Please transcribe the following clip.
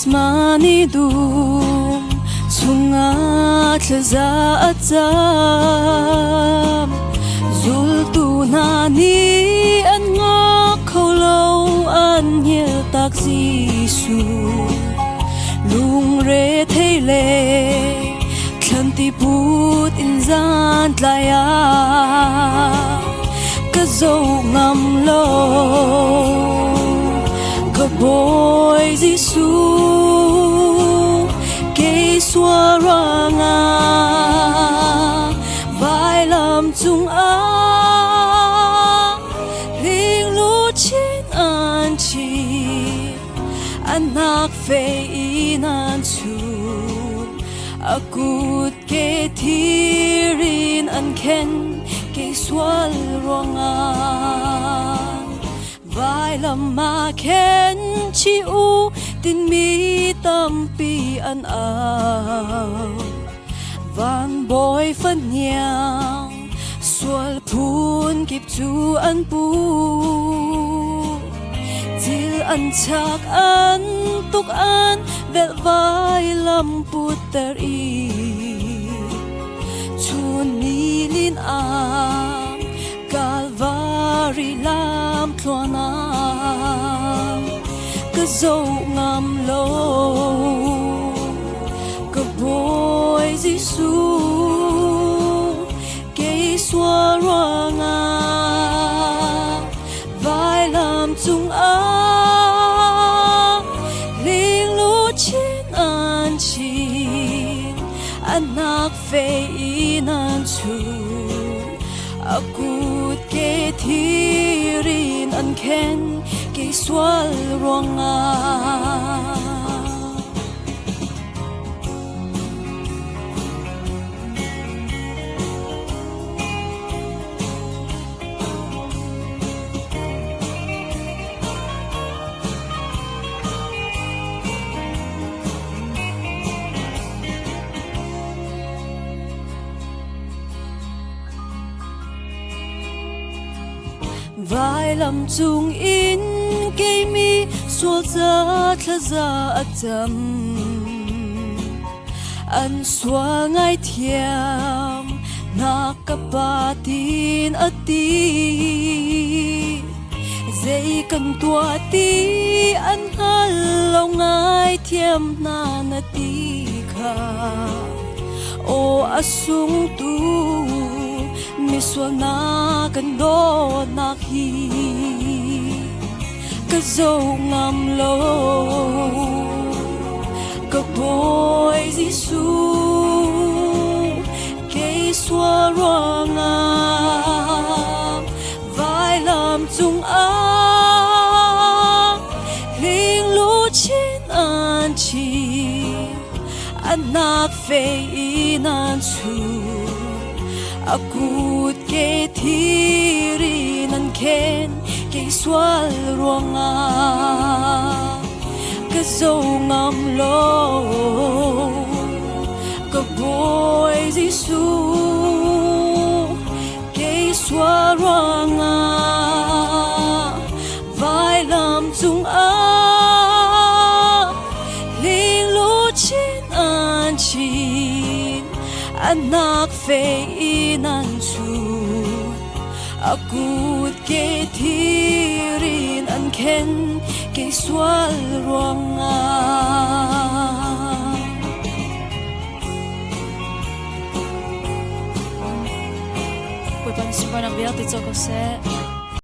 Gethsemane dum chungah thlaza a cam. Zultu hna nih an ngak kho lo, an hngiltak Jesuh. Lungre thei le thlanti put in zan tlai ah ka zoh ngam lo. Ka Bawi Jesuh, kei sual ruangah vailam cungah hling luchin an chim, an hnak fei in an chun, a kut ke thir in an khen, kei sual ruangah vailam ah khen chi u tin mi tampi an au. Van bawi fahniang sual phun kip cu an pu, cil an chak an tuk an velh vailam putter i chun nilin ah Calvary lam tluan ah ka zoh ngam lo. Ka Bawi Jesuh, kei sual ruangah vailam cungah hling luchin an chin, an hnak fei in an chun, a kut ke thir in an khen, kei sual ruangah. Vailam cung in keimi sual ca thlaza a cam, an sual ngaithiam na ka pa tin a ti. Zei kan tuah ti an hngal lo, ngaithiam hna na ti kha. Aw a sungtu misual na kan dawtnak hi ka zoh ngam lo. Ka Bawi Jesuh, kei sual ruangah vailam cungah hling luchin an chin, an hnak fei in an chun, a kut ke thir in an khen, kei sual ruangah ka zo ngam lo. Ka Bawi Jesuh, kei sual ruangah vailam cungah hling luchin an chin, an hnak fei in an chun, a kut ke thir in an khen, kei sual ruangah. Bawipa na sunparnak vialte co ko seh.